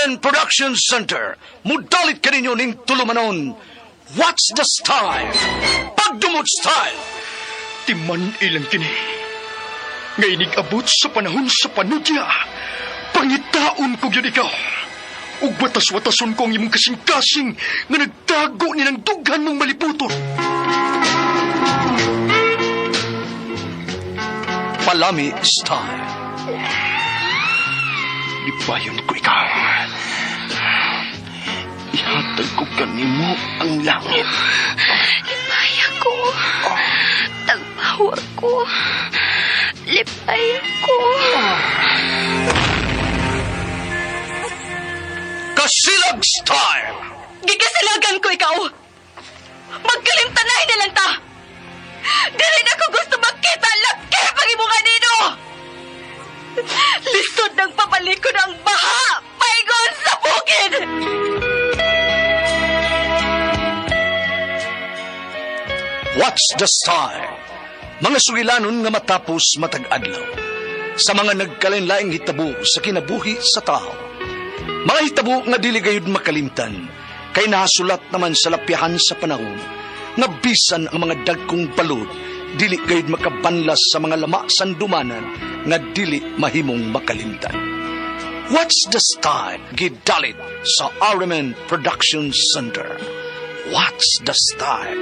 RMN Production Center, mudalit kaninyo ning tulumanon. What's the style? Pagdumot style! Timan ilang kini. Nga inig-abot sa panahon sa panudya. Pangitaon ko gyud ikaw. Ug watas-watason ko ang imong kasing-kasing nga nagtago ni ng dughan mong maliputon. Palami style. Lipayon ko ikaw. Ihatag ko kanimo ang langit. Lipaya ko. Tagpawa ko. Lipaya ko. Kasilag style! Gigasilagan ko ikaw. Magkalimtanay na lang ta. Dili na ko gusto makita laki pag imong anino. Lisod ng pabalikon ang baha. Paigon sa bukid. What's the style? Mga sugilanon nga matapos matag adlaw. Sa mga nagkalain-laing hitabo sa kinabuhi sa tao. Mga hitabo nga dili gayud makalimtan, kay nahasulat naman sa lapyahan sa panahon, nga bisan ang mga dagkong balod, dili gayud makabanlas sa mga lama sandumanan nga dili mahimong makalimtan. What's the style? Gidalit sa RMN Production Center. What's the style?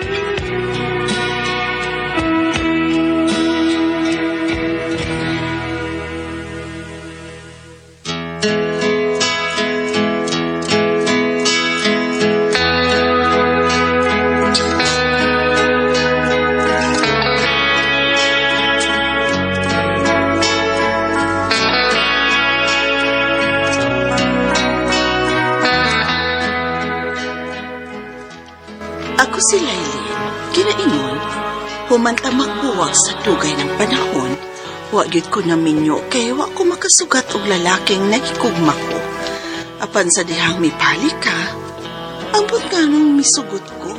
Ako si Lailin. Kinaingon, humanta magbuwag sa dugay ng panahon, wa gyud ko naminyo kay wa ko makasugat og lalaking nagikugma ko. Apan sa dihang mipali ka, ambot nga nung misugot ko,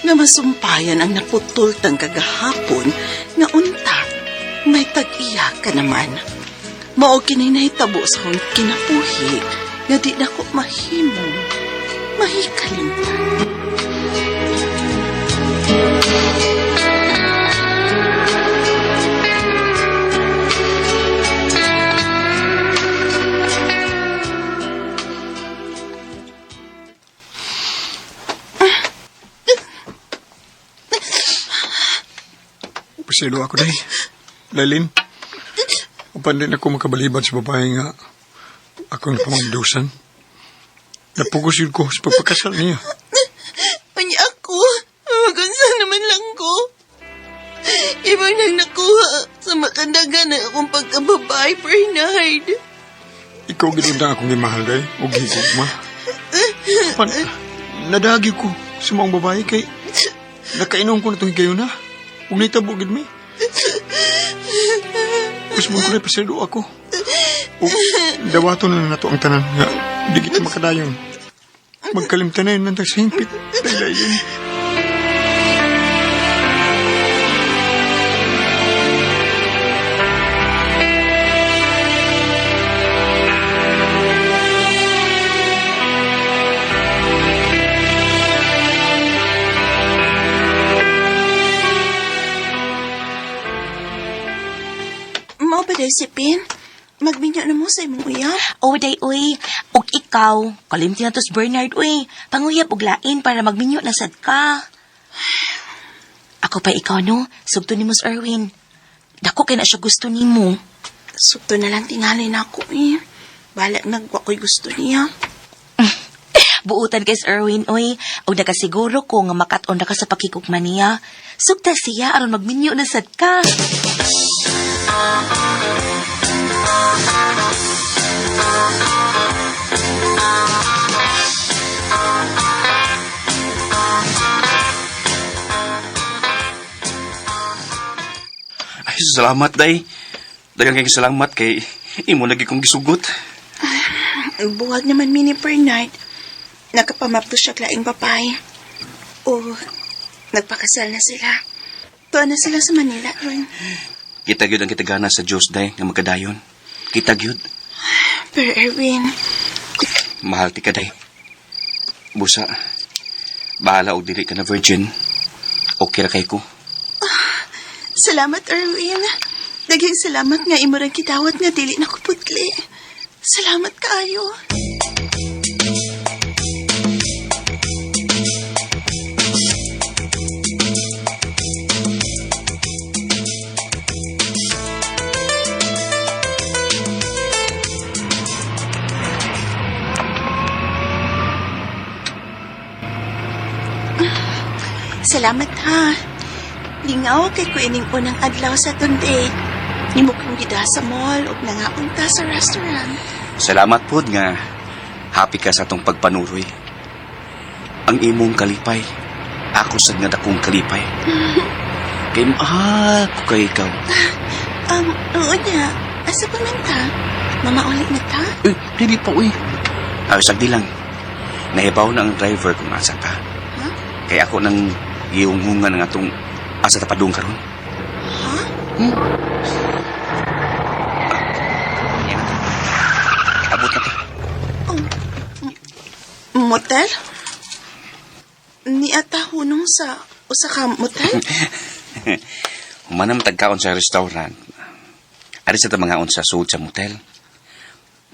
nga masumpayan ang naputol tang kagahapon nga unta, may tag-iya ka naman. Mao kini nahitabo sa akong kinabuhi nga di na ko mahimong mahikalimtan. Pasilo ako day. Lailin. Upan din ako makabalibad sa babae nga akong pamagdusan. Napugos yun ko sa pagpakasal niya. Unya ako, magunsa naman lang ko. Ibang nang nakuha sa makandagan ng akong pagkababae, Bernard. Ikaw gid ang akong gimahal day, ug higugma. Pan, nadagi ko sa maong babae kay nakainom ko na itong higayon na. Ug nahitabo gid mi. Mas mo ko na pasilo ako. Ug dawaton na nato ang tanan nga di kita makadayon. Magkalimtan na yun nang sa hingpit. Dahil. Mao ba day si Pin? Magbinyo na mo sa imong uyab. O day uy, ug ikaw, kalimti na to si Bernard uy. Panguyab og lain para magminyo na sad ka. Ako pa ikaw no, sugto nimo si Erwin. Dako kay na siya gusto nimo. Sugto na lang tingali na ako eh. Balak nagwa ko'y gusto niya. Buutan kay si Erwin uy, ug nakasiguro ko nga makat-on na ka sa pakikugma niya. Sugta siya aron magminyo na sad ka. Ay, salamat, day. Daghang kay salamat kay imo lagi kong gisugot. Buwag naman mi ni Bernard. Nakapamapto siya laing babae. O, nagpakasal na sila. Tuwa na sila sa Manila ron. Kita gyud ang kitagana sa Dios, day, nga magkadayon. Kita gyud. Pero Erwin, Mahal ti ka, day. Busa, bahala og dili ka na virgin. Okay ra kay ko. Salamat, Erwin. Daghang salamat nga imo rang kidawat nga dili na ko putli. Salamat kaayo. Salamat ha. Lingaw kay ko ining unang adlaw sa atong date. Nimo kong gida sa mall ug nangaon ta sa restaurant. Salamat pod nga happy ka sa atong pagpanuroy. Ang imong kalipay, ako sad nga dakong kalipay. Kay mahal ko kay ikaw. Oo niya. Asa pa man ta? Mamauli na ta? Uy, dili pa uy. Ay, sagdi lang. Nahibaw na ang driver kung asa ta. Ha? Kay ako nang gihunghungan ng atong asa ta padung karon. Ha? Yan na ta. Abot na ta. Oh, motel? Niata hunong sa usa ka motel? Human naman tagkaon sa restaurant. Ari sa ta mga sa sud sa motel.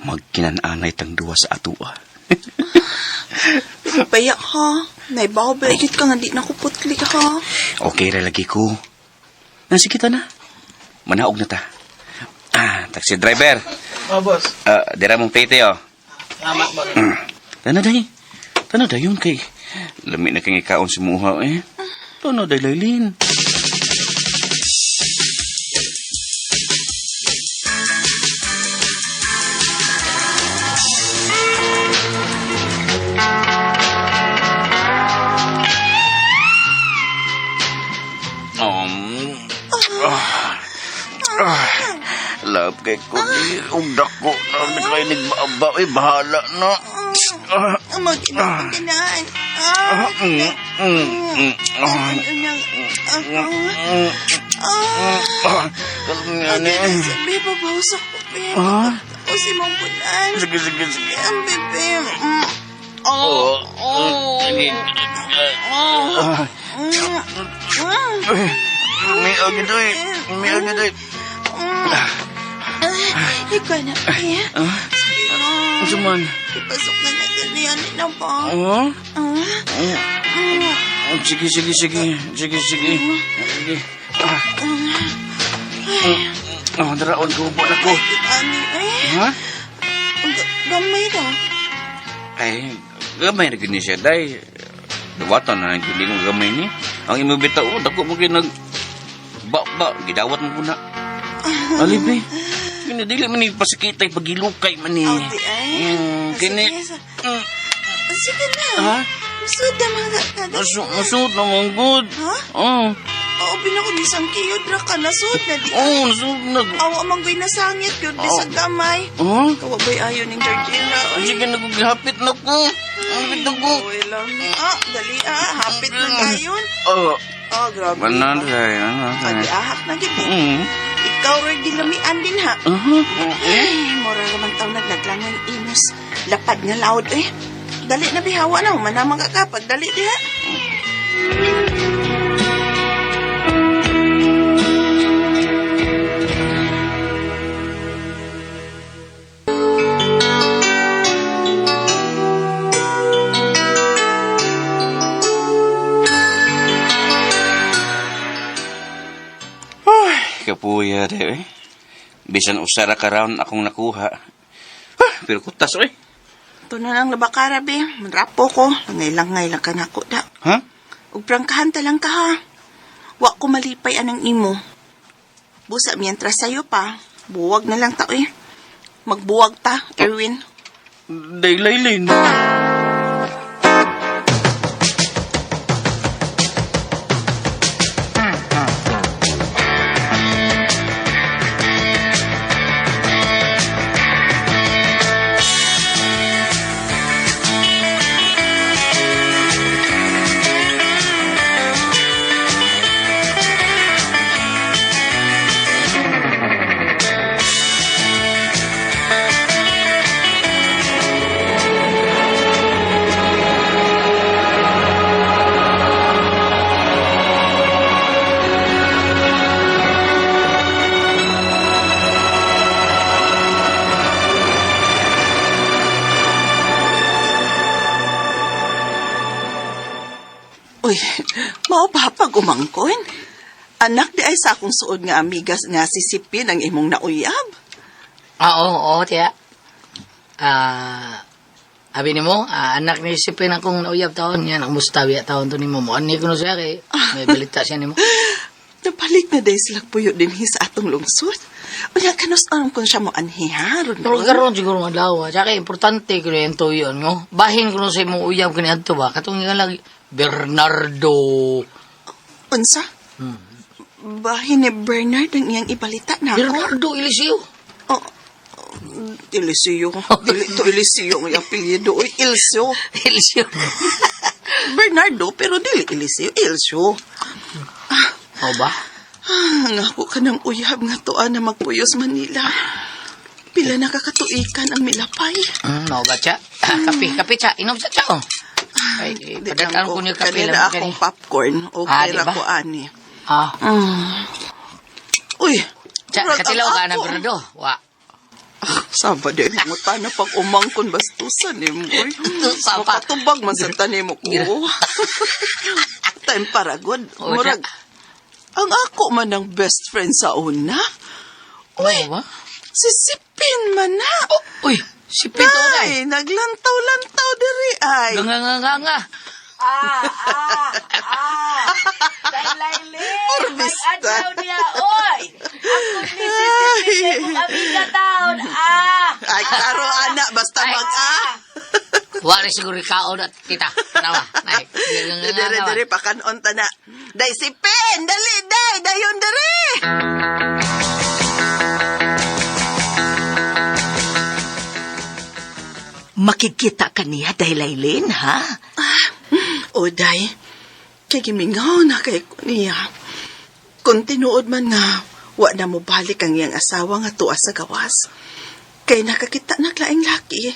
Magkinananay tang duwa sa atua. Baya ha. Naibaw ba ikit ka nga di na ko putli ha. Okay ra lagi ko. Nasi kita na. Manaog na ta. Ah, taxi driver. Oh, boss. Dira mong plate oh. Salamat, boss. Tana day. Tana dayon kay lami na kang ikaon si muha eh. Tana day Lailin. Love kay ko di og dako na kay nagbaaba eh bahala na. Mag-inang ganaan. Ah, Kalmi Ay, sabi, babawsak ko, babe. Ah? Ako si Mang Bulan. Sige, sige, sige. Ang bebe. Oh, sige. Ah. May agad eh. May agad eh. Ikaw na, eh. Sige na. Ano man? Ipasok na natin yan na ba? Oh? Ah. Sige, sige, sige. Sige, sige. Sige. Ah. Oh, daraon ko po na ko. Ani, eh. Ha? Gamay ra. Ay, gamay na gini siya, day. Duwatan na lang gini kong gamay ni. Ang imo bitaw, oh, dako mo kinag... Ba, ba, gidawat mo ko na. Alibi, kini dili man ni pasikitay pagilukay man ni. Oh, di ay. Kini. Sige na. Ha? Sud na mga kada. Nasud na mong good. Ha? Oh, Oo, binako bisang kiyod ra ka. Nasud na di. oh, nasud na. Awa man go'y nasangit yun. Bisag gamay. Oh? Kawa ba'y ayo ning Georgina? Oy. Sige na kong hapit na ko. Hapit na ko. Oy lang. Ah, dali ah. Hapit na dayon. Oh, Oh, grabe. manan day, ano. Adi ahak na gid. eh. Ikaw rin gilamian din ha. Uh-huh. Ay, mura naman taw naglaglangan imos. Lapad nga loud eh. Dali na bihawa na, humanamang ka kapag dali diha. Kapuya day eh. Bisan usara ka round akong nakuha. Ah, pero kutas oy. Ito na lang labakara be. Manrapo ko. Langay-langay lang ka nako da. Ha? Ug prangkahan ta lang ka ha. Wa ko malipay anang imo. Busa mientras sayo pa. Buwag na lang ta eh. Magbuwag ta, Erwin. Day Lailin. Uy, mao ba pag umangkon? Anak di ay sa akong suod nga amigas nga sisipin ang imong nauyab. Ah, oo, oo, tiya. Abi nimo, anak ni Sipin akong nauyab taon yan. Ang mustawi taon to nimo. Mo ani kuno siya kay may balita siya nimo. Nabalik na day sila puyo din sa atong lungsod. Unya kanus aron kun siya mo anhi ha ron. Pero karon siguro nga adlaw. Tsaka importante kuno yung tuyon no. Bahin kuno sa imong uyab kani adto ba. Katong nga lagi Bernardo. Unsa? Bahin ni Bernard ang iyang ibalita na ako. Bernardo Eliseo. Oh, Eliseo. Dili to Eliseo ang iyang apelyido. Uy, Ilseo. Eliseo. Bernardo, pero dili Eliseo. Ilseo. O ba? Ah, nga ako ka ng uyab nga tuan na magpuyos Manila. Pila na kakatuikan ang milapay. No ba siya? Kape, kape siya. Inom sa siya. Oh. Ay, Di padataan lang ko niyo kape Kanina lang. akong popcorn. Okay Ah, di ra ba? ko ani. Ah. Uy, Siya, murag ang katilaw ka na ako. Bernardo. Wa. Saba di mo na pag umangkon bastusan ni mo. Uy. Saba. Makatubag man sa tanim mo ko. Time paragod. Oh, Murag, ang ako man ang best friend sa una. Uy, Oo ba? sisipin man na. Uy, si Pito na Ay, naglantaw-lantaw diri ay. Nga nga nga nga. Day Lailin! Orbista. May adlaw niya, oy! Ako ni sisipin sa imong amiga taon, ah! Ay, karo ana, basta Ay. mag-ah. Wa rin siguro ikaon at tita. Tanawa. Nay. Nga nga nga Dere, nga. dere, pakanon ta na. Day, sipin! Dali, day! Dayon, dere! Makikita ka niya dahil Lailin, ha? O, day, kay gimingaw na kay ko niya. Kung tinuod man nga, wa na mo balik ang iyang asawa nga tuwa sa gawas. Kay nakakita na klaing laki.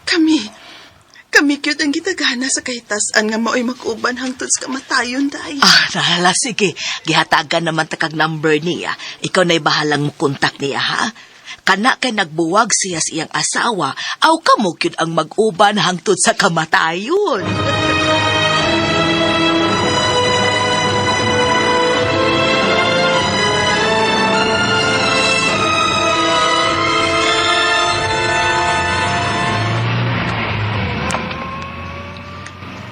Kami cute ang gitagana sa kahitasan nga mao'y mag-uban hangtod sa kamatayon, day. Ah, nahala, sige. Gihatagan naman ta kag number niya. Ikaw na'y bahalang kontak niya, ha? Kana kay nagbuwag siya sa iyang asawa, aw kamo gyud ang mag-uban hangtod sa kamatayon.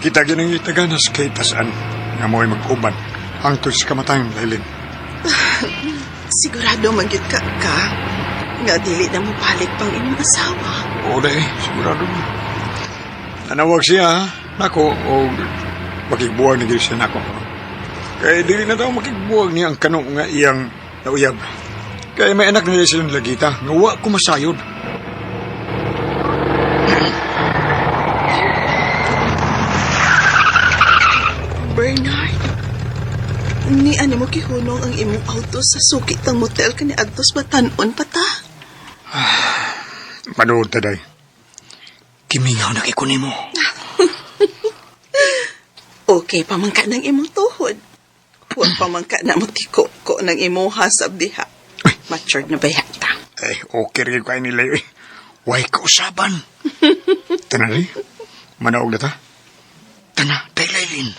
Kita ginang itaganas kay tasan nga mo'y mag-uban hangtod sa kamatayon, Lailin. Sigurado man gyud ka ka nga dili na mo balik pang imong asawa. Oo, day, sigurado mo. Nanawag siya, ha? Nako, o makigbuwag na gyud siya nako. Kay dili na daw makigbuwag niya ang kano nga iyang nauyab. Kay may anak na silang lagita, nga wa ko masayod. Bernard, ni ano mo gihunong ang imong auto sa suki tang motel kani adtos batan-on pa ta. Manood ta, day. Kimingaw na kay kunin mo. Okay pa man ka ng imong tuhod. Wa pa man ka na mo tiko ko ng imuha sa diha. Matured na ba yata? Eh, okay rin kayo nila eh. Way kausaban. Tana rin. Manaog na ta. Tana, day Lailin.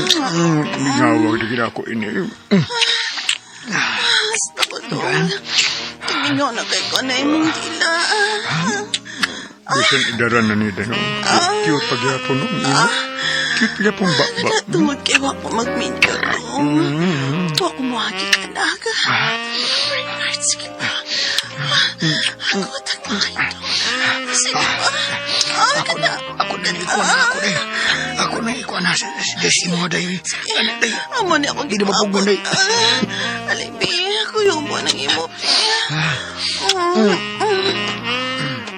Ngawag na gina ako ini. Basta ko doon. Kimingaw na kay ko na imong dila. Bisan idaran na ni Dano. Cute pagyapon no. Cute pagyapon ba ba. Tungod kay wa ko magminyo dong. Wa ko moagi ka na ka. Bernard, sige pa. Ako tagmay dong. Sige pa. Ah, kana. Ako na ikuan na ako na. Ako na ikuan na. Des mo day. Ano day. Amo ni ako Di na mapugon day. Alibi, ako yung mo ng imo.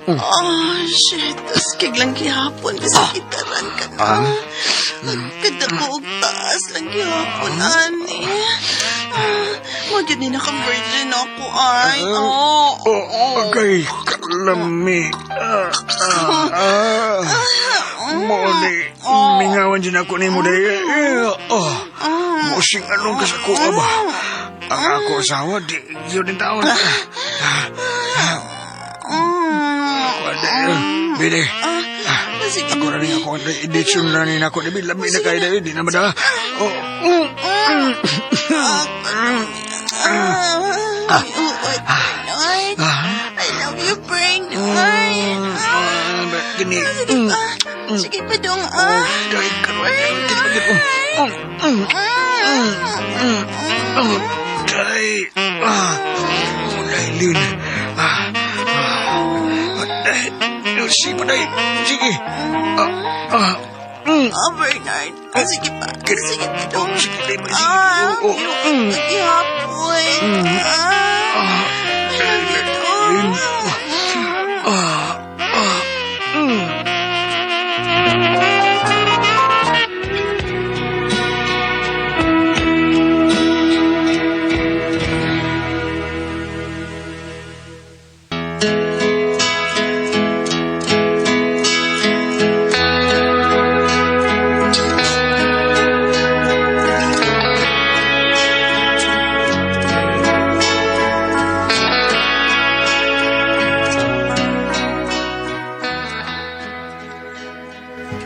Oh, shit. Tas kiglang gihapon kasi gitaran ka na. Kada ko og taas lang gihapon, ani. Mo gyud ni naka-virgin ako, ay. Oh, Oh, agay kalami. Ah, ah, ah. Mo ni mingaw Tanawan dyan ako ni mo dahil. Eh, oh, musing anong ka sa kuha ba? Ang ako asawa, di yun din taon. Bide. Sige, Ako na rin ako ang edisyon na rin ako. Di lami na kayo dahil. Di na madala. Oh, Bernard. I love you, Bernard. Gini. Sige pa. Sige pa dong, ah. Dahil karoon. Dahil. Dahil. Dahil. Sige pa dahil. Sige. Oh, Bernard. Sige pa. Sige pa dong. Sige, sige. Ah, Gihapon. Ah, I love you, dong.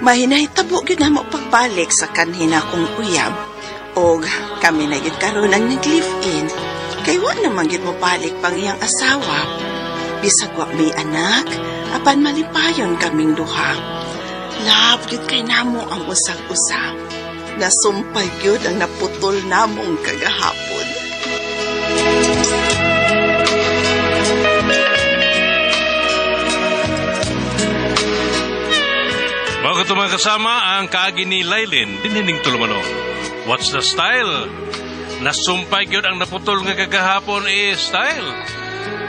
Mahinahitabo gyud namo pagbalik sa kanhi nakong uyab og kami na gyud karon ang nag-live-in kay wa naman gyud mobalik pang iyang asawa. Bisag wa may anak, apan malipayon kaming duha. Love gyud kay namo ang usag-usa. Nasumpay gyud ang naputol namong kagahapon. Bago ito mga kasama, ang kaagi ni Lailin, dinining tulumanon. What's the style? Nasumpay gyud ang naputol nga kagahapon eh style.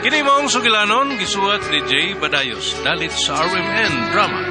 Kini maong sugilanon, gisuwat ni Jay Badayos, dalit sa RMN Drama.